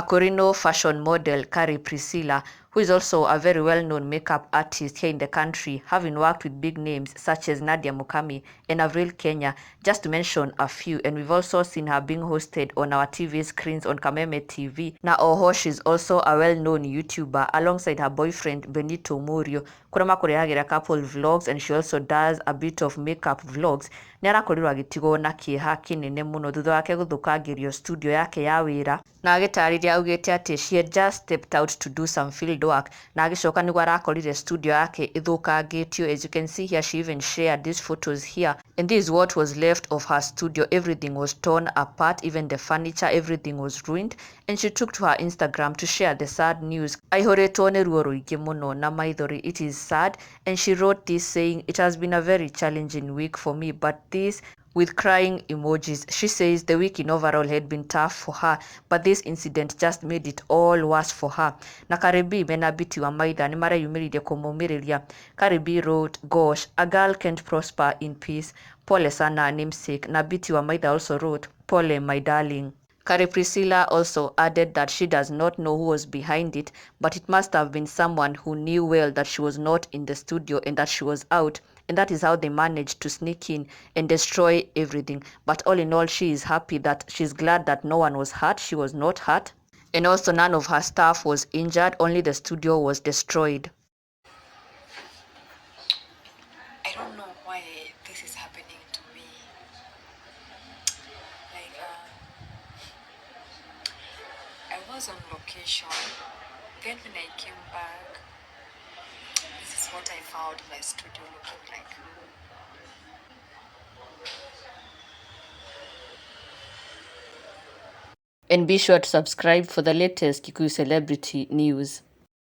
Akorino fashion model Carrie Priscilla, who is also a very well-known makeup artist here in the country, having worked with big names such as Nadia Mukami and Avril Kenya, just to mention a few. And we've also seen her being hosted on our TV screens on Kameme TV. Na oho, she's also a well-known YouTuber alongside her boyfriend Benito Murio. Kũrĩa makũrehagĩra couple vlogs, and she also does a bit of makeup vlogs. Nĩ arakorirwo agĩtigwo na kĩeha kĩnene mũno thutha wake gũthũkangĩrio studio yake ya wĩra, na agĩtarĩria augĩte atĩ she had just stepped out to do some field work, na agĩcoka nĩguo arakorire studio yake ĩthũkangĩtio. As you can see here, she even shared these photos here, and this is what was left of her studio. Everything was torn apart, even the furniture, everything was ruined. And she took to her Instagram to share the sad news. Aihũrĩtwo nĩ ruo rũingĩ mũno na maithori. It is sad. And she wrote this saying, "It has been a very challenging week for me, but this," with crying emojis. She says the week in overall had been tough for her, but this incident just made it all worse for her. Na Cardi B mena Biti wa Maitha nĩ mareyumĩririe kũmũmĩrĩria. Cardi B wrote, "Gosh, a girl can't prosper in peace. Pole sana, namesake." Na Biti wa Maitha also wrote, "Pole, my darling." Carrie Priscilla also added that she does not know who was behind it, but it must have been someone who knew well that she was not in the studio and that she was out, and that is how they managed to sneak in and destroy everything. But all in all, she is happy that she's glad that no one was hurt. She was not hurt. And also none of her staff was injured, only the studio was destroyed. I don't know why this is happening to me. Like, I was on location. Then when I came back, this is what I found my studio looking like. And be sure to subscribe for the latest Kikuyu celebrity news.